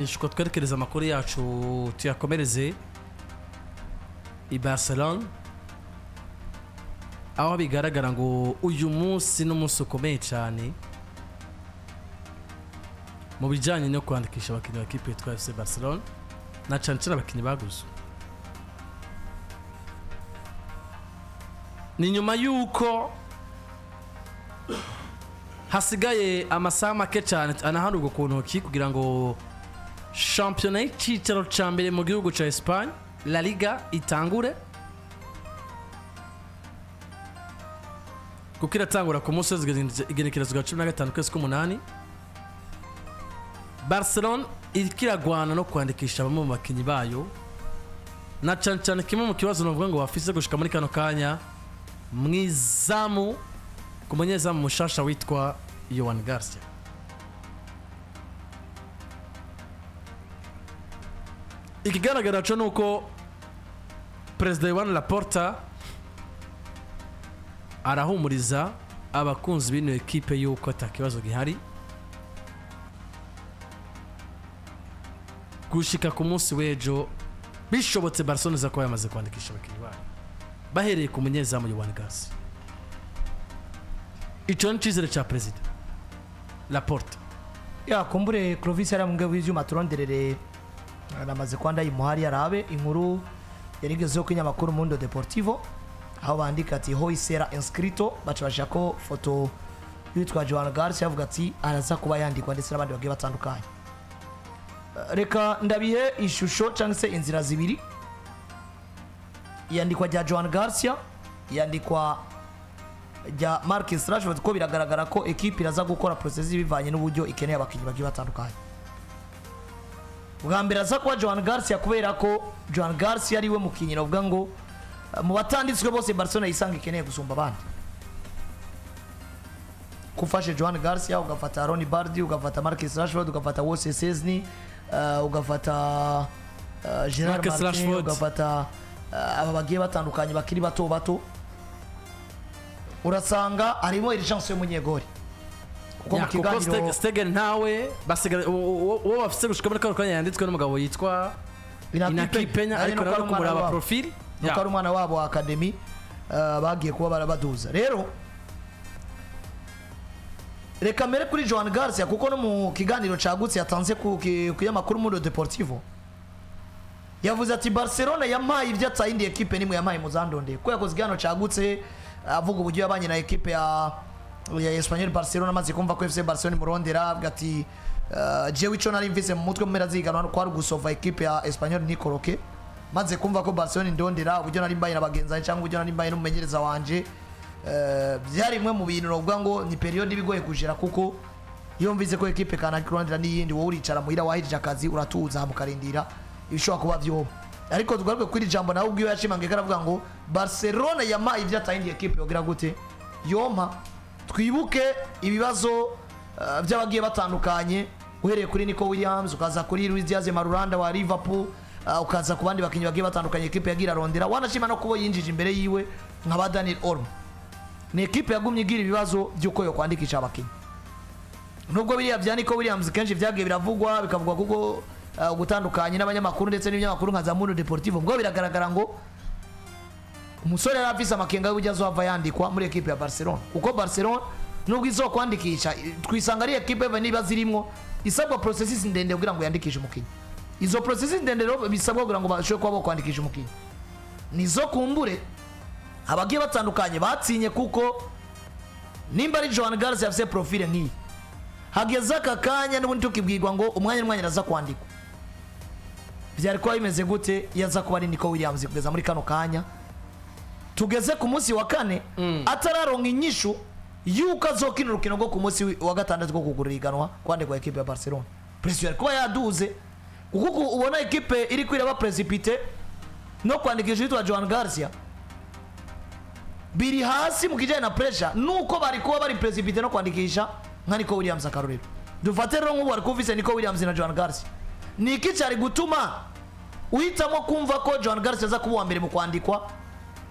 Ishuko twerekereza amakuru yacu tuyakomereze i Barcelona, aho bigaragara ngo uyu munsi n'umunsi ukomeye cyane mu bijyanye no kwandikisha abakinnyi ba kipe yitwa FC Barcelona, na cyane cyane abakinnyi baguze. Ni nyuma y'uko hasigaye amasaha make cyane anaharurwa ku ntoki kugira ngo shampiyona y'icyicaro cya mbere mu gihugu cya Espagne, La Liga, itangure, kuko iratangura ku munsi w'igenekerezo rya 15 kwezi k'umunani. Barcelona iriko iragwana no kwandikisha bamwe mu bakinnyi bayo, na cyane cyane kimwe mu kibazo navuga ngo bafise gushika muri kano kanya mu izamu, ku munyezamu mushasha witwa Joan Garcia. Ikigaragara cyo ni uko Perezida Joan Laporta arahumuriza abakunzi b'ino ekipe yuko ata kibazo gihari gushika ku munsi w'ejo. Bishobotse Barcelona iza kuba yamaze kwandikisha abakinnyi bayo, bahereye ku munyezamu Joan Garcia. Icyo ni icyizere cya Perezida Laporta. Yakumbure Clovis yari amubwiye w'ibyuma turonderere, aramaze kuba ndayimuhari arabe inkuru yarigezeho ku kinyamakuru Mundo Deportivo, aho bandika ati "Hoy será inscrito", baca bashira ko foto y'uwitwa Joan Garcia, avuga ati araza kuba yandikwa ndetse n'abandi bagiye batandukanye. Reka ndabihe ishusho cyangwa se inzira zibiri: iyandikwa rya Joan Garcia, iyandikwa rya Marcus Rashford, kuko biragaragara ko ekipe iraza gukora process bivanye n'uburyo ikeneye abakinnyi bagiye batandukanye. Bwa mbere aza kuba Joan Garcia, kubera ko Joan Garcia ari we mukinnyi navuga ngo mu batanditswe bose Barcelona yisanga ikeneye gusumba abandi. Kufashe Joan Garcia, ugafata Aaron Bardi, ugafata Marcus Rashford, ugafata Wose Szczesny, ugafata Gerard Marcus Martin, Rashford. Ugafata aba bagiye batandukanye bakiri bato bato, urasanga harimo urgence y'umunyegori, kuko mu Ya, kuko kiganiro Stegen ntawe basigara, uwo bafise gushika muri kano kanya yanditswe n'umugabo yitwa Inaki Penya, Ari ariko nuko nawe ari umwana kumuraba wabo. profil. Nuko ari umwana wabo wa academy bagiye kuba barabaduza. Rero reka mbere kuri Joan Garcia, kuko no mu kiganiro cagutse yatanze ku kinyamakuru Mundo Deportivo yavuze ati Barcelona yampaye ibyo atayindi ekipe nimwe yampaye muzandondeye, ko yakoze ikiganiro cagutse avuga uburyo yabanye na ekipe ya Espanyol Barcelona, amaze kumva ko FC Barcelona imurondera, avuga ati jewe ico nari mvise mu mutwe mu mpera z'ihiganwa kwari gusova ekipe ya Espanyol nikoroke, maze kumva ko Barcelona indondera, uburyo nari mbaye na bagenzi banjye cyangwa uburyo nari mbaye n'umumenyereza wanje, byari bimwe mu bintu novuga ngo ni période ibigoye kujera, kuko iyo mvise ko ekipe kanaka irondera n'iyindi, wowe uricara muhira wahirije akazi, uratuza, mukarindira ibishobora kuba vyoba. Ariko tugaruke kuri iri jambo, nawe ubwiwe yashimangiye ko aravuga ngo Barcelona yampaye ibyo atayindi ekipe yogira gute yompa. Twibuke ibibazo by'abagiye batandukanye, uhereye kuri Nico Williams, ukaza kuri Luis Diaz Marulanda wa Liverpool, ukaza ku bandi bakinnyi bagiye batandukanye ekipe yagiye arondera, wanashima no kubo yinjije imbere yiwe nka ba Daniel Olmo. Ni ekipe yagumye igira ibibazo by'uko yo kwandikisha abakinnyi, nubwo biriya bya Nico Williams kenshi byagiye biravugwa, bikavugwa kuko gutandukanye n'abanyamakuru ndetse n'ibinyamakuru nka za Mundo Deportivo, ngo biragaragara ngo umusore yari afise amakenga y'uburyo azohava yandikwa muri ekipe ya Barcelona, kuko Barcelona nubwo izokwandikisha, twisanga ari ekipe niba zirimwo isabwa processes ndende kugira ngo yandikishe umukinnyi. Izo processes ndende rero bisabwa kugira ngo bashobore kuba bokwandikisha umukinnyi nizo kumbure abagiye batandukanye batsinye, kuko nimba ari Joan Garcia afise profile nk'iyi, hageze aka kanya n'ubundi tukibwirwa ngo umwanya n'umwanya araza kwandikwa, byari kuba bimeze gute iyo aza kuba ari Nico Williams? Kugeza muri kano kanya tugeze ku munsi wa kane atararonka inyishu yuko azokina urukino rwo ku munsi wa gatandatu rwo kugurura iganwa, kwandikwa ekipe ya Barcelona, pression yari kuba yaduze, kuko uku ubona ekipe iri kwiraba précipité no kwandikisha uwitwa Joan Garcia biri hasi mu kijyanye na pressure nuko bari kuba bari précipité no kwandikisha nka Nico Williams. Akarorero dufate rero, nk'ubu bari kuvise Nico Williams na Joan Garcia, ni iki cyari gutuma uhitamo kumva ko Joan Garcia aza kuba uwa mbere mu kwandikwa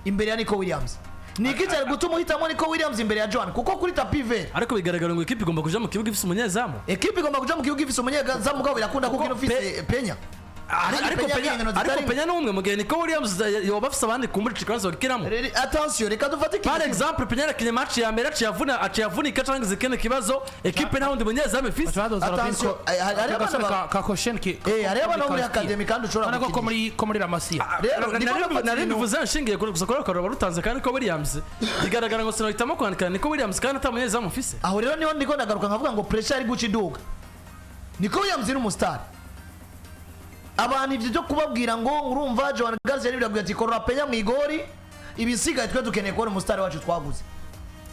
imbere ya Nico Williams? Ni iki cyari gutuma uhitamo Nico Williams imbere ya Joan? Kuko kuri tapis vert, Ariko bigaragara ngo ikipe igomba kuja mu kibuga ifise umunyezamu. Ekipe igomba kuja mu kibuga ifise umunyezamu, mugabo birakunda kuko ino ufise Penya. Ariko Penya Penya inkino ariko zitari. Penya ni umwe, mu gihe Nico Williams yoba afise abandi kumbura ico kibanza bakinamo. Attention, reka dufate ikintu Par kimwe. exemple, Penya yakinye match ya mbere, aciye avuna, aciye avunika canke ikindi kibazo, ekipe nta wundi munyezamu ifise. Badoza. Attention, hari abana ka Koshenki. Hariho abana bo muri academy kandi ushobora ko gukinisha. muri ko muri La Masia. Rero, ndiko ndafata Nari ibintu- mbivuze nshingiye kuri gusa kuri akarorero barutanze, kandi ko Williams bigaragara ngo sinahitamo kwandikana Nico Williams kandi ata munyezamu ufise. Aho rero niho ndiko ndagaruka nkavuga ngo pressure ari guca iduga. Nico Williams ni umustar. Abantu ibyo byo kubabwira ngo urumva Joan Garcia birabwira ati korora Penya mu igori, ibisigaye twe dukeneye kubona umustar wacu twaguze.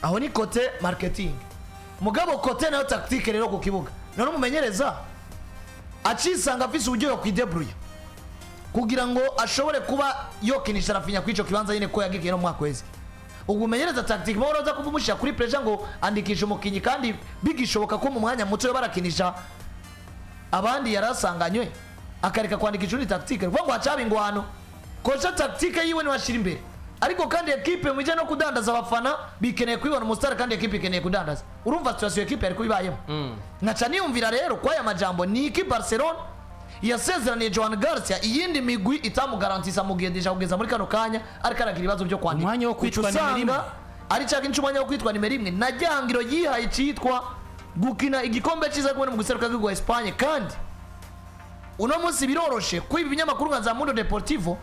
Aho ni côté marketing, mugabo côté nayo tactique rero ku kibuga, none umumenyereza acisanga afise uburyo yo kwidebrouiller kugira ngo ashobore kuba yokinisha Raphinha kuri ico kibanza nyine ko yagikiye no mu mwaka weze. Ubwo umenyereza tactique bahora baza kuvumushyira kuri pressure ngo andikisha umukinyi, kandi bigishoboka ko mu mwanya muto barakinisha abandi yarasanganywe, akareka kwandikisha undi tactique, kuvuga ngo hacaba ingwano. Kocha tactique yiwe niwe ashira imbere, ariko kandi ekipe mu bijyanye no kudandaza, abafana bikeneye kubibona umustar, kandi ekipe ikeneye kudandaza. Urumva situation ekipe yari kubibayemo. Nkaca niyumvira rero ko aya majambo ni iki Barcelona yasezeraniye Joan Garcia iyindi migwi itamugarantisa mu gihe déjà kugeza muri kano kanya ariko aragira ibibazo byo kwandika. Umwanya wo kwitwa Uca nimero imwe. usanga ari cya kintu, umwanya wo kwitwa nimero imwe na ryangiro yihaye icyitwa gukina igikombe cyiza kubona mu guseruka rwa Espagne. Kandi uno munsi biroroshe ko ibi binyamakuru nka za Mundo Deportivo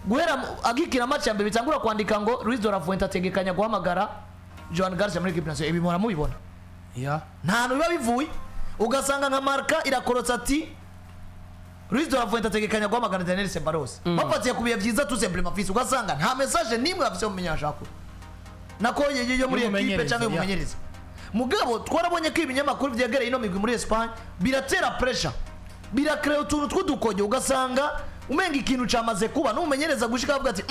guhera agikina match ya mbere bitangura kwandika ngo Luis de la Fuente ategekanya guhamagara Joan Garcia muri équipe nationale. Ibi muhora mubibona. Nta hantu biba bivuye. Ugasanga nka Marca irakorotsa ati Luis de la Fuente ategekanya guhamagara Daniel Ceballos, bafatiye ku bihe byiza tout simplement fils. Ugasanga nta message n'imwe bafise mu menyeshamakuru nako yo muri ekipe Y'umumenyereza, cyangwa y'umumenyereza. Mugabo twarabonye ko ibinyamakuru byegereye ino migwi muri Espagne biratera pressure, birakrea utuntu tw'udukojo, ugasanga umenga ikintu camaze kuba, n'umumenyereza gushika avuga ati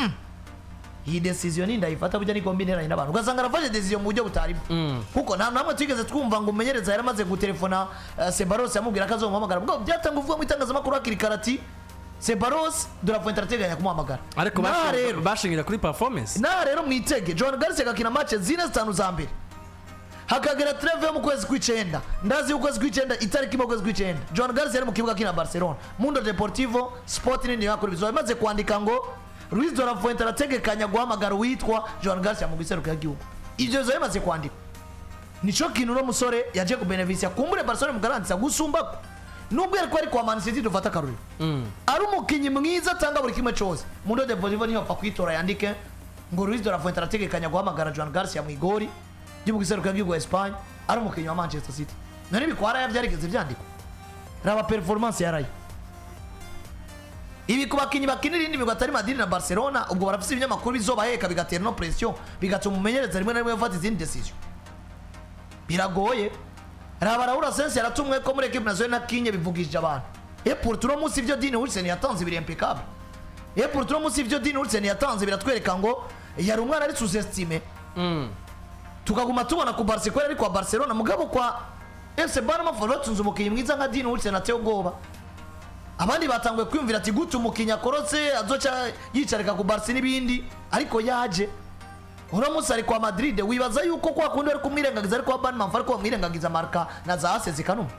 iyi decision ni ndayifata burya nigomba interanye n'abantu." Ugasanga arafashe decision mu buryo butarimo, kuko nta namwe twigeze twumva ngo umumenyereza yaramaze gutelefona Ceballos amubwira ko azomuhamagara. Ubwo byatanga uvuga mu itangazamakuru hakiri kare ati Ceballos de la Fuente arateganya kumuhamagara. Ariko Naha rero bashingira kuri performance. Naha rero mwitege Joan Garcia agakina match zine zitanu za mbere, hakagera trêve yo mu kwezi kw'icenda. Ndazi ukwezi kw'icenda, itariki imwe ukwezi kw'icenda, Joan Garcia yari mu kibuga akina Barcelona. Mundo Deportivo, Sport nini yakora bizoba bimaze kwandika ngo Luis de la Fuente arategekanya guhamagara uwitwa Joan Garcia mu giseruko y'igihugu. Ivyo bizoba bimaze kwandikwa. Nico kintu uno musore yaje kubenefisia kumbure Barcelona mugarantisa gusumbako nubwo yariko ari kwa Man City. Dufata akarorero, ari umukinyi mwiza atanga buri kimwe cyose, Mundo Deportivo niyo apfa kwitora yandike ngo Luis de la Fuente arategekanya guhamagara Joan Garcia mu igori ryo mu giseruko y'igihugu ya Espagne, ari umukinyi wa Manchester City. None ibikwara byarigeze byandikwa? Raba performance yarayo. Ibi ku bakinyi bakinira indi migwi atari Madrid na Barcelona, ubwo barafise ibinyamakuru bizobaheka, bigatera no pression, bigatuma umumenyereza rimwe na rimwe afata izindi decision. Biragoye. Raba Raul Asensi, yaratumwe ko muri équipe nationale na kinye bivugishije abantu. Et pour uno munsi ivyo Dean Huijsen yatanze biri impeccable. Et pour uno munsi ivyo Dean Huijsen yatanze biratwereka ngo yari umwana ari sous-estimé, tukaguma tubona ku Barca ko yari kwa Barcelona, mugabo kwa FC Bournemouth batunze umukinnyi mwiza nka Dean Huijsen ateye ubwoba. Abandi batanguye kwiyumvira ati gute umukinnyi akorotse azoca yicarika ku Barca n'ibindi, ariko yaje uno munsi ari kwa Madrid. Wibaza yuko kwa kundi bari kumwirengagiza ariko kwa Bournemouth, ariko bamwirengagiza Marca na za AS zikanuma.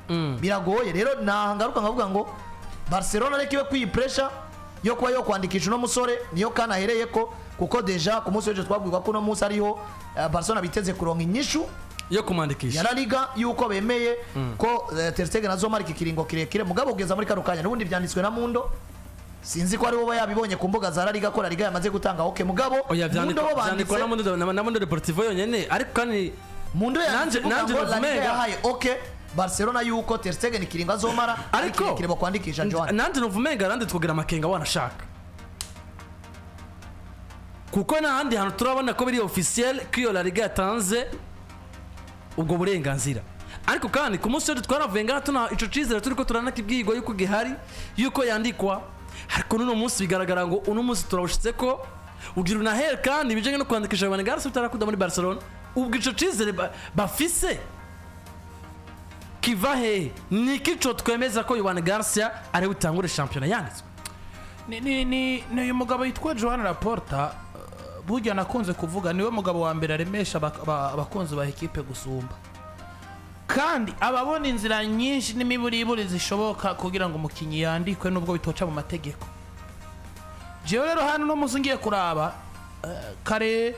Biragoye rero. Nahangaruka nkavuga ngo Barcelona reka ibe kwiyi pressure yo kuba yo kwandikisha uno musore, niyo kana ahereye ko, kuko déjà ku munsi w'ejo twabwirwa ko uno munsi ariho Barcelona biteze kuronka inyishu yo kumwandikisha ya La Liga yuko bemeye ko Ter Stegen azomara iki kiringo kirekire. Mugabo kugeza muri kano kanya n'ubundi byanditswe na Mundo, sinzi ko ari wowe yabibonye ku mbuga za La Liga ko La Liga yamaze gutanga OK. Mugabo Oya, Mundo vyandikwa bo vyandikwa banditse na Mundo Deportivo yonyene, ariko kandi Mundo yanditse ivuga nanje ngo La Liga Novumenga- yahaye OK Barcelona yuko Ter Stegen ikiringo azomara ari Ariko kirekire bakwandikisha Joan. Nanje numva umenga nandi twogira amakenga wanashaka, kuko n'ahandi hantu turabona ko biri officiel ko iyo La Liga yatanze ubwo burenganzira. Ariko kandi ku munsi w'ejo twaravuye ngaha tuna ico cizere turiko turanakibwirwa yuko gihari, yuko yandikwa, ariko n'uno munsi bigaragara ngo uno munsi turawushitse ko ugira unahere kandi ibijanye no kwandikisha Joan Garcia bitarakunda muri Barcelona. Ubwo ico cizere bafise kiva hehe? Ni iki co twemeza ko Joan Garcia ari utangure shampiyona yanditswe? Ni uyu mugabo yitwa Joan Laporta. Burya nakunze kuvuga, niwe mugabo wa mbere aremesha abakunzi ba ekipe gusumba, kandi ababona inzira nyinshi n'imiburiburi zishoboka kugira ngo umukinnyi yandikwe nubwo bitoca mu mategeko. Jewe rero hano uno munsi ngiye kuraba kare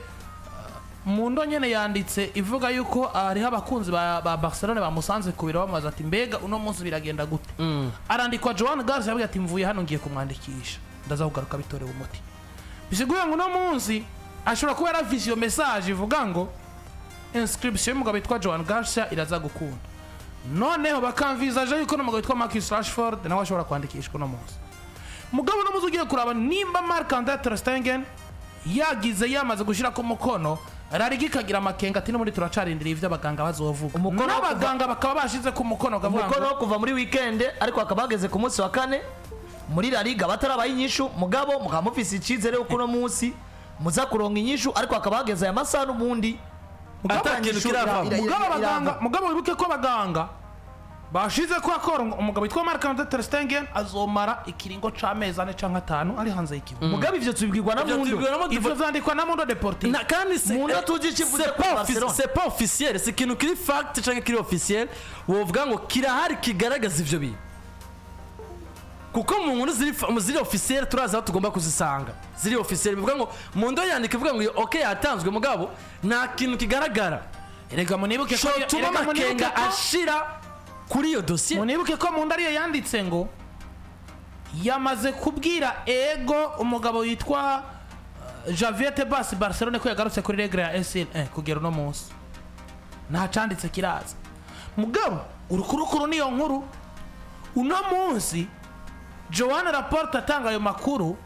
Mundo nyene yanditse ivuga yuko hariho abakunzi ba Barcelona bamusanze ku biro, bamubaza ati: "Mbega uno munsi biragenda gute?" Arandikwa Joan Garcia, yabwiye ati: "Mvuye hano ngiye kumwandikisha, ndaza kugaruka bitorewe umuti." Bisiguye ngo uno munsi ashobora kuba yarafise iyo message ivuga ngo inscription y'umugabo witwa Joan Garcia iraza gukunda, noneho bakamvizaje yuko n'umugabo witwa Marcus Rashford nawe ashobora kwandikishwa uno munsi. Mugabo uno munsi ugiye kuraba nimba Marc Andre ter Stegen yagize yamaze gushyirako umukono, La Liga ikagira amakenga ati: "N'ubundi turacarindiriye ivyo abaganga bazovuga." Umukono wo kuva- N'abaganga bakaba bashize ku mukono bakavuga Umukono ngo wo kuva muri weekend, ariko hakaba hageze ku munsi wa kane muri La Liga batarabaye inyishu. Mugabo mukaba mufise icyizere yuko uno munsi muza kuronka inyishu, ariko hakaba hageze aya masaha n'ubundi Ata kintu kiravamo. Mugabo abaganga, mugabo wibuke ko abaganga bashize ko akora ngo umugabo witwa Marc Andre ter Stegen azomara ikiringo c'amezi 4 canke 5 ari hanze y'ikibuga. Mugabo ivyo tubibwirwa na Ivyo Mundo. tubibwirwa na Mundo. Ivyo vyandikwa na Mundo Deportivo. Na kandi Mundo tuzi icyo ivuze c'est kuri pas Barcelona. C'est pas officiel, si ikintu kiri fact canke kiri officiel wovuga ngo kirahari kigaragaza ivyo bintu, kuko mu nkuru ziri officiel turazi aho tugomba kuzisanga ziri officiel. Bivuga ngo Mundo yandika ivuga ngo iyo okay yatanzwe, mugabo nta kintu kigaragara Erega munibuke ko cotuma erega munibuke amakenga ashira kuri iyo dosiye. Munibuke ko Mundo ariyo yanditse ngo yamaze kubwira ego umugabo witwa Javier Tebas Barcelone ko yagarutse kuri règle ya SL kugera uno munsi nta canditse kiraza. Mugabo urukurukuru niyo nkuru uno munsi Joan Laporta atanga ayo makuru,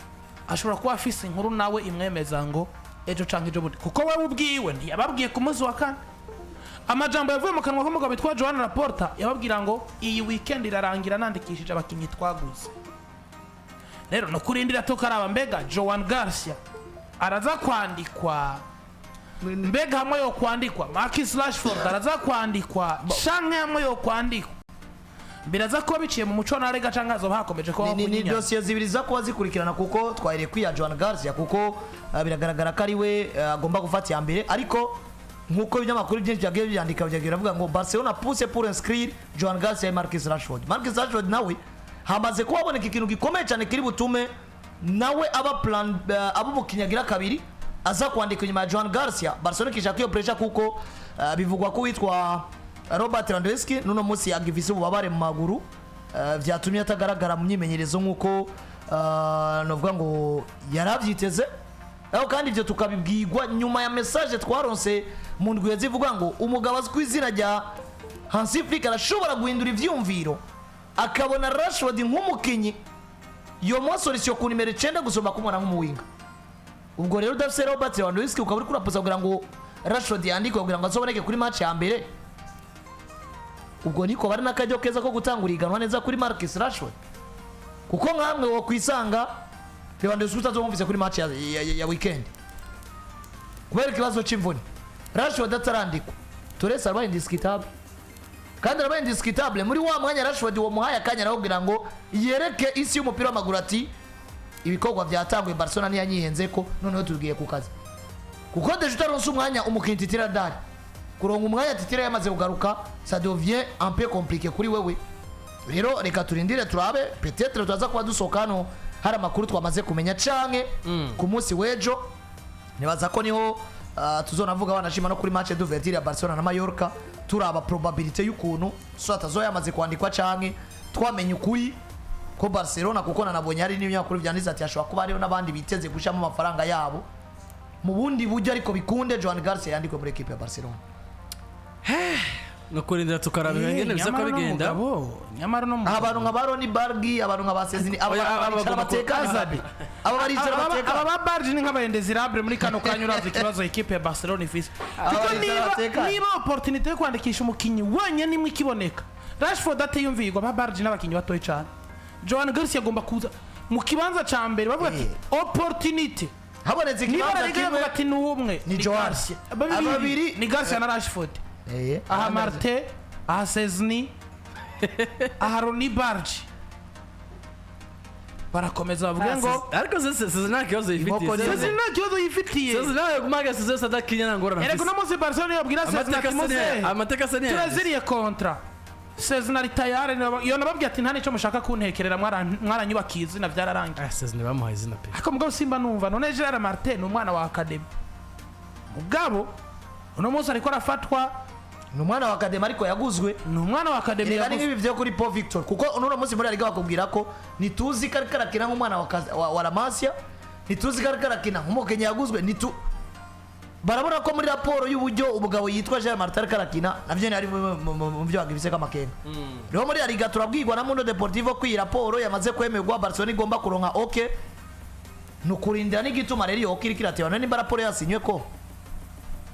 ashobora kuba afise inkuru nawe imwemeza ngo ejo canke ejo bundi, kuko wewe ubwiwe ntiyababwiye ku munsi wa kane. Amajambo yavuye mu kanwa k'umugabo witwa Joan Laporta yababwira ngo iyi weekend irarangira nandikishije abakinnyi twaguze. Rero no kurindira tukaraba mbega Joan Garcia araza kwandikwa, mbega hamwe yo kwandikwa Marcus Rashford araza kwandikwa, canke hamwe yo kwandikwa biraza kuba biciye mu muco na rega, canke hazoba hakomeje kubaho Ni kunyinyana. Dosiye zibiri za kuba zikurikirana, kuko twahereye kuri ya Joan Garcia, kuko biragaragara ko ari we agomba gufata iya mbere. Ariko nk'uko ibinyamakuru byinshi byagiye byandika, byagiye biravuga ngo Barcelona pousse pour inscrire Joan Garcia et Marcus Rashford. Marcus Rashford nawe hamaze kuba haboneka ikintu gikomeye cyane kiri butume nawe aba plan aba umukinnyi agira kabiri aza kwandika inyuma ya Joan Garcia. Barcelona ikishaka iyo pressure, kuko bivugwa ko witwa Robert Lewandowski n'uno munsi yagifise ububabare mu maguru, vyatumye atagaragara mu myimenyerezo nk'uko novuga ngo yaravyiteze. Aho kandi ibyo tukabibwirwa nyuma ya message twaronse mu ndwi zivuga ngo umugabo azwi ku izina rya Hansi Flick arashobora guhindura ivyumviro, akabona Rashford nk'umukinyi yomuha solution ku nimero 9 gusumba kumubona nk'umuwinga. Ubwo rero udafise Robert Lewandowski, ukaba uri kurapuza kugira ngo Rashford yandikwe kugira ngo azoboneke kuri match ya mbere, ubwo niko bari n'akaryo keza ko gutangura iganwa neza kuri Marcus Rashford, kuko nkamwe wo kwisanga Lewandowski utazomumvise kuri match ya weekend kubera ikibazo c'imvune, Rashford atarandikwa, Torres arabaye indiscutable, kandi arabaye indiscutable muri wa mwanya Rashford uwo muhaye akanya nawe kugira ngo yereke isi y'umupira w'amaguru ati: "Ibikorwa byatanguye, Barcelona ntiyanyihenze ko noneho tugiye ku kazi." Kuko déjà utaronse umwanya umukinnyi titulaire dari kuronka umwanya titulaire yamaze kugaruka, ça devient un peu compliqué kuri wewe. Rero reka turindire turabe, peut-être turaza kuba dusohoka hano hari amakuru twamaze kumenya, canke ku munsi w'ejo nibaza ko niho tuzonavuga wanashima no kuri match d'ouverture ya Barcelona na Mallorca, turaba probabilité y'ukuntu so atazoba yamaze kwandikwa canke twamenye ukuri ko Barcelona, kuko nanabonye hari n'ibinyamakuru vyanditse ati hashobora kuba hariho n'abandi biteze gushamo amafaranga yabo mu bundi buryo, ariko bikunde Joan Garcia yandikwe muri equipe ya Barcelona. No kurindira tukaraba ingene biza kuba Nyamara uno bigenda. mugabo, nyamara uno Aha abantu mugabo nka ba Roony Bardghji, abantu nka ba Szczesny, aba Oya, aba baricara bagomba batekanye, aba baricara batekanye. Aba ba Bardghji ni nk'abayendezirable muri kano kanya uravye ikibazo ekipe ya Barcelona ifise, kuko baricara niba batekanye. niba opportunité yo kwandikisha umukinyi wenyine imwe ikiboneka, Rashford atiyumvirwa, ba Bardghji n'abakinyi batoyi cane, Joan Garcia agomba kuza mu kibanza ca mbere, bavuga ati opportunité Habonetse niba ikibanza La Liga kimwe yavuga ati ni umwe, ni Joan. Garcia. Ababiri- Babiri ni Garcia na Rashford. Aha Marte, aha Szczesny, aha Roony Bardghji. Barakomeza bavuge ngo Ariko Sezi nta kibazo yifitiye. Inkoko Sezi nta kibazo yifitiye. Sezi nawe yagumaga Sezi yose adakinya nta ngorane Erega afise. uno munsi Barcelona yobwira Sezi Amateka ati se niya, muze amateka se niya. Turaziriye contrat, Sezi na ritayare. Iyo nababwiye ati nta nicyo mushaka kuntekerera, mwaranyubakiye izina, byararangiye. Ah, Sezi ntibamuhaye izina pe. Ariko mugabo simba numva none Gerard Martin ni umwana wa academy, mugabo uno munsi ariko arafatwa. Ni umwana wa academy ariko yaguzwe. Ni umwana wa academy Erega ni yaguzwe. nk'ibi byo kuri Paul Victor, kuko uno munsi muri La Liga bakubwira ko ntituzi ko ariko arakina nk'umwana wa La Masia, ntituzi ko ariko arakina nk'umukinnyi yaguzwe, nitu barabona ko muri raporo y'uburyo umugabo yitwa Jean Martin ariko arakina navyo ari mu byo bagibise k'amakenga. Rero muri La Liga turabwirwa na Mundo Deportivo ko iyi raporo yamaze kwemerwa, Barcelona igomba kuronka OK. Ni ukurindira n'igituma rero iyo OK iriko iratewa. None nimba raporo yasinywe ko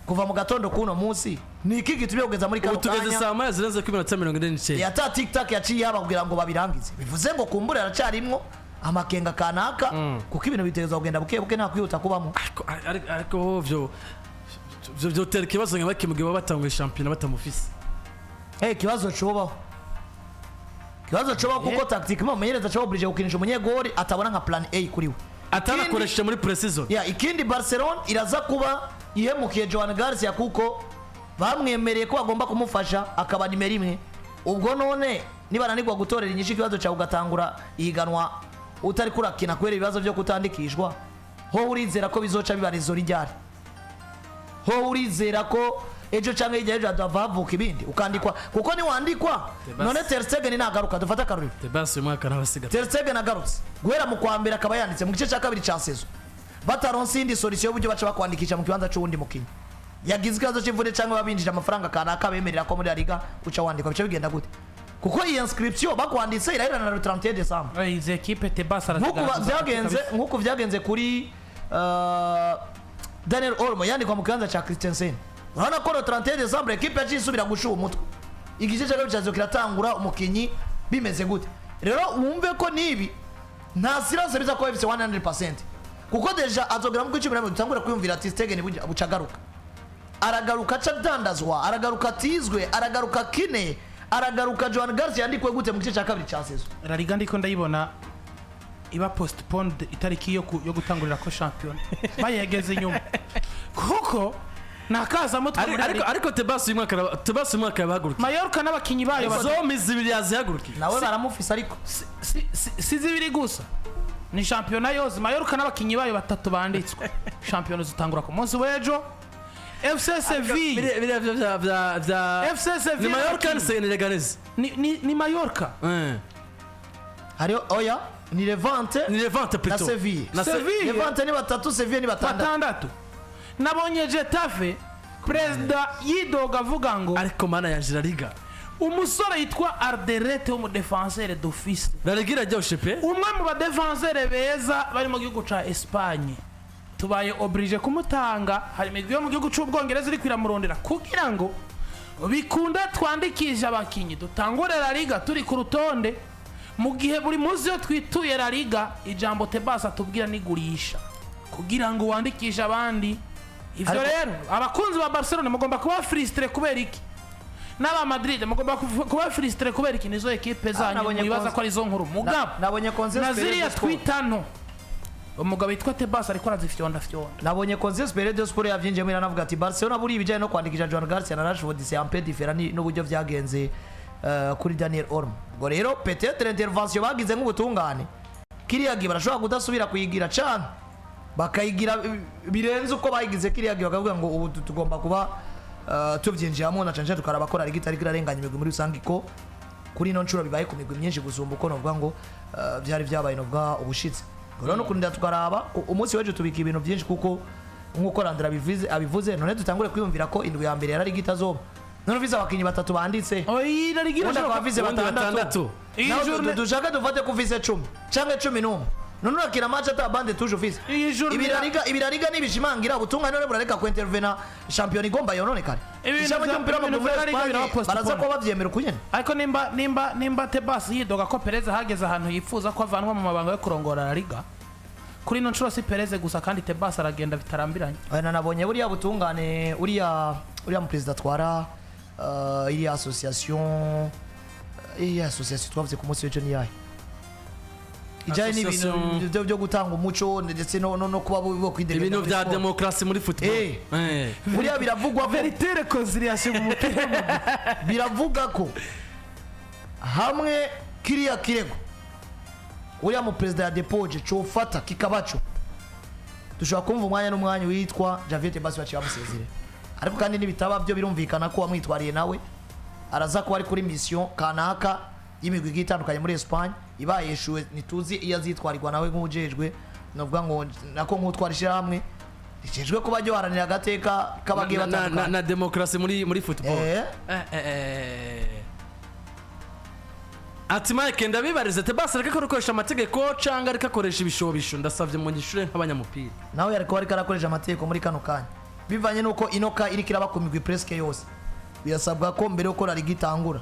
kuva mu gatondo k'uno munsi, ni iki gitumye kugeza muri kano Ubu tugeze kanya saa 1 zirenze kuri minota 49. Yata tiktak yaciye haba kugira ngo babirangize? Bivuze ngo kumbura aracarimwo amakenga kanaka, kuko ibintu bitegerezwa kugenda buke buke, nta kwihuta kubamo. Ariko ho vyo vyotera ikibazo nka bakimugiye baba batanguye shampiyona batamufise. Eh, ikibazo cobaho, ikibazo cobaho, kuko tactique mumenyereza coba obligé gukinisha umunyegori atabona nka plan A kuri we. Atanakoresheje muri pre-season. Ya, ikindi, Barcelona iraza kuba ihemukiye Joan Garcia, kuko bamwemereye ko bagomba kumufasha akaba nimero imwe. Ubwo none nibananirwa gutorera inyishu ikibazo cyawe, ugatangura ihiganwa utari kurakina kubera ibibazo byo kutandikishwa, ho urizera ko bizoca biba rezo ryari? Ho urizera ko ejo cyangwa hirya y'ejo hadava havuka ibindi ukandikwa? Kuko niwandikwa none Ter Stegen nagaruka, dufate akarorero. Tebas uyu mwaka n'abasigaye. Ter Stegen agarutse guhera mu kwa mbere akaba yanditse mu gice cya kabiri cya saison, bataronse iyindi solution y'uburyo baca bakwandikisha mu kibanza c'uwundi mukinyi yagize ikibazo c'imvune, cyangwa babinjije amafaranga kanaka bemerera ko muri La Liga uca wandikwa, bica bigenda gute? Kuko iyi inscription bakwanditse iraherana na le 31 décembre. Izi ekipe Tebas Nk'uku arazigaragaza. byagenze, nk'uku byagenze kuri Daniel Olmo yandikwa mu kibanza cya Christensen, urabona ko le 31 décembre ekipe yaciye isubira gushuha umutwe, igice cya kabiri cya saison kiratangura umukinyi bimeze gute? Rero wumve ko nibi nta silence biza kuba bifise 100%, kuko déjà azogera mu 11 dutangura kwiyumvira ati Stegen buca agaruka, aragaruka aca adandazwa, aragaruka atizwe, aragaruka kine, aragaruka Joan Garcia yandikwe gute mu gice cya kabiri cya saison? La Liga ndiko ndayibona iba postponed, itariki yo gutangurira ko shampiyona bayegeze inyuma, kuko nakazamutwe muri La Ariko Liga. ariko Tebas uyu mwaka yabahagurukiye. Mallorca n'abakinyi bayo Zombi zibiri yazihagurukiye. Nawe baramufise ariko. Si zibiri gusa, ni shampiyona yose. Mallorca n'abakinyi bayo batatu banditswe, shampiyona zitangura ku munsi w'ejo. FC Seville Biriya byo vya FC Seville ni Mallorca, ni Leganes. Ni Mallorca. Hariho, oya, ni Levante Ni Levante na plutôt. Seville. Na Seville. Levante ni batatu, Seville ni batandatu. Batandatu. Nabonye Getafe perezida yidoga avuga ngo Ariko mana ya La Liga. umusore yitwa Alderete w'umudefenseur d'office, La Liga iraryoshe pe. umwe mu badefenseur beza bari mu gihugu ca Espagne, tubaye obligé kumutanga. Hari imigwi yo mu gihugu c'Ubwongereza iriko iramurondera kugira ngo bikunde twandikishe abakinyi, dutangure La Liga turi ku rutonde, mu gihe buri munsi iyo twituye La Liga ijambo Tebas atubwira nigurisha kugira ngo wandikishe abandi. Ivyo rero abakunzi ba Barcelona mugomba kuba frustré. Kubera iki? N'aba Madrid mugomba kuba frustré. Kubera iki? Nizo ekipe zanyu Nabonye mwibaza ko arizo nkuru, mugabo Nabonye Conseil na Supérieur ziriya de Sport. twita nto, umugabo witwa Tebas ariko arazifyonda fyonda. Nabonye Conseil Supérieur de Sport yavyinjiyemo, iranavuga ati Barcelona buri ibijyanye no kwandikisha Joan Garcia na Rashford c'est un peu différent n'uburyo byagenze kuri Daniel Olmo. Ubwo rero peut-être intervention bagize nk'ubutungane kiriya gihe barashobora kudasubira kuyigira cane bakayigira birenze uko bayigize kiriya gihe, bakavuga ngo ubu tugomba kuba tuvyinjiramo na cane cane tukaraba ko La Liga itariko irarenganya imigwi muri rusange, ko kuri ino nshuro bibaye ku migwi myinshi gusumba uko novuga ngo byari byabaye novuga ubushitse. Ubwo rero no kurinda tukaraba umunsi w'ejo tubika ibintu byinshi, kuko nk'uko Randra abivuze, none dutangure kwiyumvira ko indwi ya mbere ya La Liga itazoba, none ufise abakinyi batatu banditse, Oyi, La Liga ubundi akaba irashoboka. afise Ubundi batandatu. batandatu. Iyi Nawe dushake dufate ko ufise 10 canke 11, none urakina match ata bande tuje ufise. Iyi journée Ibi La Liga nibishimangira ubutungane, none burareka kuintervena, shampiyona igomba yononekare. Ibintu Ishami ry'umupira ibintu w'amaguru muri vya La Liga Espagne biraba postpone. baraza kuba bavyemera uko nyene. Ariko nimba Tebas yidoga ko Perez hageze ahantu yifuza ko avanwa mu mabanga yo kurongora La Liga, kuri ino nshuro si Perez gusa, kandi Tebas aragenda bitarambiranye. Oya, nanabonye buriya butungane, uriya muperezida atwara iriya association twavuze ku munsi w'ejo ni yahe? Ijyanye n'ibintu Association. byo gutanga umuco ndetse no kuba bo kwidegembya Ibintu muri bya sport. demokarasi muri football. Buriya biravugwa ko Vérité, réconciliation mu mupira w'amaguru. Biravuga ko hamwe kiriya kirego uriya mu perezida ya depoje cofata kikabaco, dushobora kumva umwanya n'umwanya witwa Javier Tebas baciye bamusezere. Ariko kandi nibitaba byo, birumvikana ko wamwitwariye nawe araza kuba ari kuri mission kanaka y'imigwi igiye itandukanye muri Espagne. Ibaye yeshuwe, ntituzi iyo azitwarirwa nawe nk'ujejwe, novuga ngo nako nk'utwara ishyirahamwe rijejwe kuba ryoharanira agateka k'abagiye batandukanye Na demokarasi muri football. Ati Mike, ndabibarize, Tebas ariko akoresha amategeko cyangwa ariko akoresha ibishobisho? Ndasabye mu gishure nk'abanyamupira. Nawe yari kuba ariko arakoresha amategeko muri kano kanya, bivanye n'uko inoka iriko iraba ku migwi presque yose. Birasabwa ko mbere yuko La Liga itangura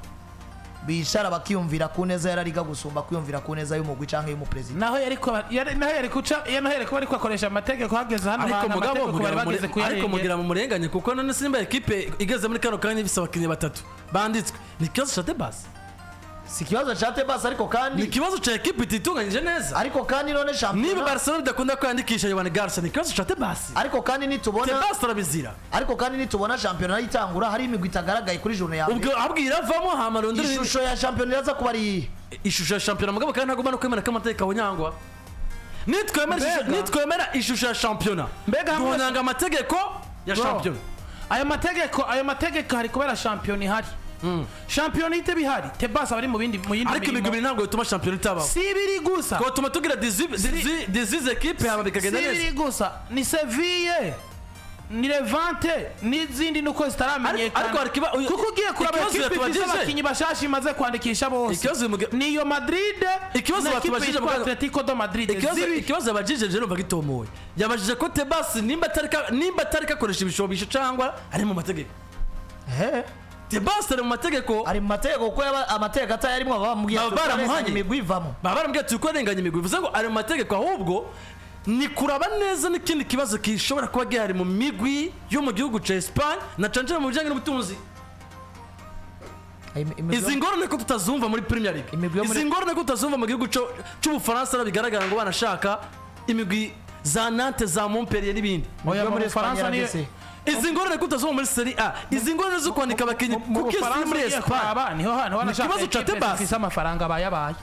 bicara bakiyumvira ku neza ya La Liga gusumba kwiyumvira ku neza y'umugwi canke y'umuperezida. Naho yari kuca, naho yari kuba ariko akoresha amategeko, hageze hano Ariko hantu mugabo amategeko bari mugira bageze ariko kuyarengera. Mugira mu murenganye, kuko none simba ekipe igeze muri kano kanya ifise abakinnyi batatu banditswe, ni ikibazo ca Tebas? Si ikibazo ca Tebas, ariko Ni kandi ikibazo ca ekipe ititunganyije neza. Ariko kandi none Niba shampiyona Barcelona bidakunda ko yandikisha Joan Garcia, ni ikibazo ca Tebas? Ariko kandi nitubona Tebas arabizira. Ariko kandi nitubona shampiyona itangura hari imigwi itagaragaye kuri journée ya mbere, Ubwo abwira avamo hama rondera ishusho ya shampiyona iraza kuba ari iyihe? Ishusho ya shampiyona, mugabo kandi ntagomba no kwemera ko amategeko abonyangwa. Nitwemera ishusho ya shampiyona, Mbega hamwe- duhonyanga amategeko ya Bro, shampiyona. Ayo mategeko hari kubera shampiyona ihari. Shampiyona ihita ihari, Tebas aba ari mu bindi, mu yindi Ariko imigwi mirimo. ibiri ntabwo bituma shampiyona itabaho. Si ibiri gusa. Twatuma tugira 18 ekipe, hama bikagenda Si neza. ibiri gusa, ni Seville, ni Levante n'izindi nuko zitaramenyekana. Ariko hari Kuko ugiye kuraba ikibazo ekipe ifise yatubajije- abakinyi bashasha imaze kwandikisha bose, Ikibazo niyo Madrid Ikibazo na ekipe batubajije yitwa Atletico de Madrid zibiri. Ikibazo yabajije je numva gitomoye. Yabajije ko Tebas nimba atari kakoresha ibishobisho cyangwa ari mu mategeko. Tebas ari mu mategeko. Ari mu mategeko, kuko yaba amategeko atayarimo baba bamubwiye Baba ati, baramuhanye. "Imigwi ivamo." Baba baramubwiye ati uko arenganya imigwi, bivuze ngo ari mu mategeko. Ahubwo ni kuraba neza n'ikindi kibazo gishobora kuba gihari mu migwi yo mu gihugu ca Espagne na cane mu bijanye n'ubutunzi. Izi ngorane ko tutazumva muri Premier League? Imigwi yo muri- Izi ngorane ko tutazumva mu gihugu c'Ubufaransa? Na bigaragara ngo banashaka imigwi za Nantes, za Montpellier n'ibindi. Oya, mu muri Bufaransa Espagne niyo yarageze. Izi ngorane ko utazumva muri Serie A, izi ngorane zo kwandika abakinnyi, mu kuko izi Bufaransa muri ugiye Espagne? kuraba, niho hantu wanashaka Ikibazo ca ekipe Tebas. zifise amafaranga abayabaye.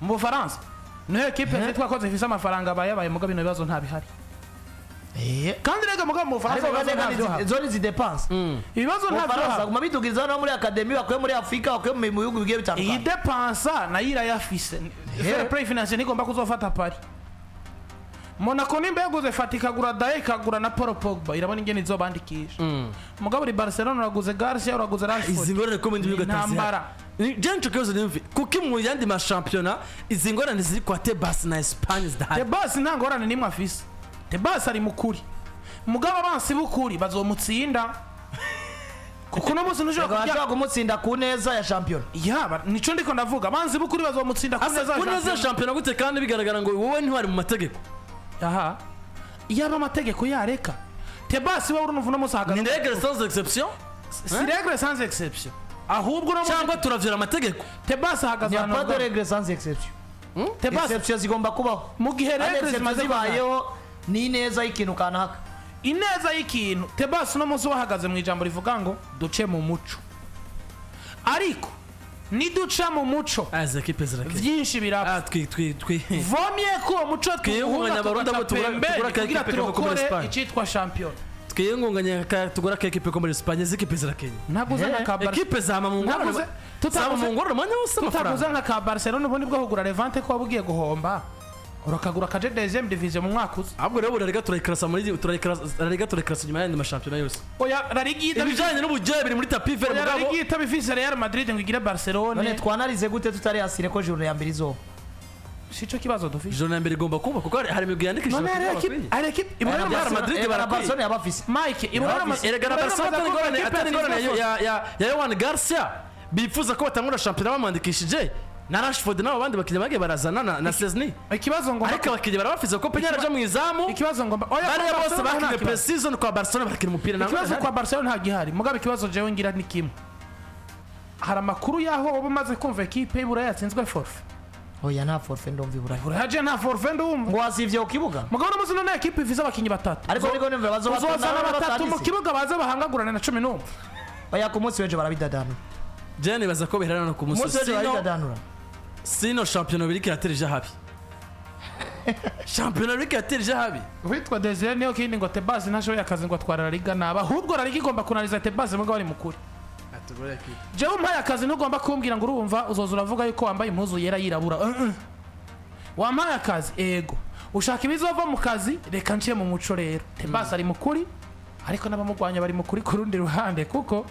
Mu Bufaransa niho ekipe zitwa ko zifise amafaranga abayabaye, mugabo bino bibazo ntabihari. Kandi rega mugabo mu Bufaransa Ariko ibibazo kandi ntabyo haba. zo ni zidepanse. Ibibazo Mu ntabyo Bufaransa haba. guma bidugiriza no muri academy bakuye muri Afurika, bakuye mu bihugu bigiye Iyi bitandukanye. depansa nayo irayafise. Fair play financier ntigomba kuzofata pari Monaco. Nimba yaguze Fati, ikagura Daye, ikagura na Paul Pogba, irabona ingene izobandikisha. Mugabo uri Barcelona, uraguze Garcia, uraguze Rashford. Izi ngorane ko mu bindi bihugu Intambara. atazihari, je nico kibazo nimvi kuko mu yandi mashampiyona izi ngorane ziri kwa Tebas na Espagne zidahari. Tebas nta ngorane nimwe afise. Tebas ari mukuri, mugabo abansi b'ukuri bazomutsinda, kuko uno munsi ntushobora kurya. Bashobora kumutsinda ku neza ya shampiyona. Yaba nico ndiko ndavuga, abansi b'ukuri bazomutsinda ku Asa neza ya ku neza ya shampiyona. Shampiyona gute kandi bigaragara ngo wowe ntiwari mu mategeko? Aha yaba amategeko yareka Tebas we urumva uno munsi ahagaze Ni règle sans exception. Si règle sans exception, ahubwo uno munsi Cyangwa turavyura amategeko. Tebas ahagaze N'y a ahantu pas de havuga- règle sans exception. Tebas Exception zigomba kubaho. Mu gihe Kandi règle exception zimaze kubaho, zibayeho ni ineza y'ikintu kanaka. Ineza y'ikintu. Tebas uno munsi wahagaze mu ijambo rivuga ngo duce mu muco, ariko niduca mu muco Ah, izi ekipe zirakeye. vyinshi birapfa. Ah, twi twi twi Vomye ko uwo muco Twiyungunganya tuwuhunga Abarundi abo tugaca pembeni tugura ka kugira ekipe kava ko muri turokore Espagne. icitwa shampiyona. Twiyungunganya tugura ka ekipe ko muri Espagne. Izi ekipe zirakeye. Ntaguze nka ka Barca. Ekipe zama mu ngorane, zama mu ngorane umwanya wose Tutaguze amafaranga. nka ka Barcelona, ubundi bwo kugura Levante ko waba ugiye guhomba, urakagura kaje deuxième division mu mwaka uza. Ahubwo rero La Liga turayikarasa muri turayikarasa La Liga turayikarasa inyuma y'andi mashampiyona yose. Oya, La Liga Ibijyanye n'uburyohe biri muri tapis vert. Oya, La Mugabo Liga itabifise Real Madrid ngo igire None Barcelone. twanarize gute tutari asire ko journée ya mbere izoba? Sico kibazo dufise. Journée ya mbere igomba kuba, kuko hari imigwi yandikishije None hari abakinnyi ekipe bakwiye. hari ekipe Ibura Real Madrid Ega na barakwiye. Barcelona yabafise. Mike, Ibura. Erega na Barcelona atari ingorane ya Joan Garcia bifuza ko batangura shampiyona bamwandikishije, na Rashford n'abo bandi bakinnyi bagiye barazana na Szczesny. Ikibazo ngo Ariko abakinnyi barabafise, kuko Peña araja mu izamu. Ikibazo ngo oya, Bariya kwa bose Barcelona nta bakinye kibazo. pre-season kwa Barcelona, barakina umupira ntabwo Ikibazo kwa Barcelona nta gihari. Mugabo ikibazo jewe ngira ni kimwe: hari amakuru y'aho waba umaze kumva ekipe y'Iburaya yatsinzwe forfait? Oya, nta forfait ndumva iburayi. Uraje, nta forfait ndumva. Ngo wasivye ku kibuga. Mugabo no muzi none ekipe ifise abakinyi batatu. Ariko niko nimva bazobatona. Uzozana batatu mu kibuga baze bahangagurane na 11. Oya, ku munsi w'ejo barabidadanura. Je nibaza ko biherana no ku Ku munsi munsi w'ejo sino barabidadanura. sino shampiyona biriko iratera ija habi, shampiyona biriko iratera ija habi. Witwa Desire niyo kindi ngo Tebas ntashoboye akazi, ngo atwara La Liga naba, ahubwo La Liga igomba kunaniza Tebas. Mugabo ari mukuri, jewe umpaye akazi ntugomba kumbwira ngo urumva uzoza uravuga yuko wambaye impuzu yera yirabura. Wampaye akazi, ego, ushaka ibizova mu kazi, reka nciye mu muco. Rero Tebas ari mukuri, ariko n'abamugwanya bari mukuri ku rundi ruhande, kuko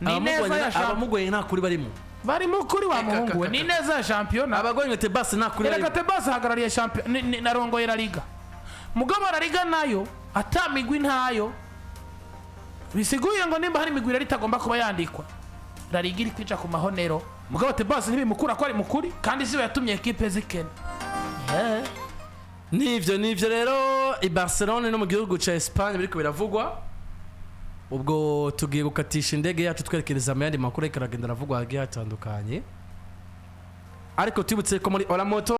ni neza ya shampiyona. Abamugwanya nta kuri barimo. Bari mukuri wa muhungu we, ni neza ya shampiyona. Abagwanya Tebas nta kuri Erega barimo. Tebas ahagarariye shampiyona, narongoye La Liga. Mugabo La Liga nayo ata migwi ntayo bisiguye ngo nimba hari imigwi rero itagomba kuba yandikwa, La Liga iri kwica ku mahonero. Mugabo Tebas ntibimukura ko ari mukuri, kandi siwe yatumye ekipe zikena. Nivyo rero i Barcelone no mu gihugu ca Espagne biriko biravugwa. Ubwo tugiye gukatisha indege yacu twerekereza mu yandi makuru ariko aragenda aravugwa hagiye hatandukanye, ariko tubutse ko muri Oramoto.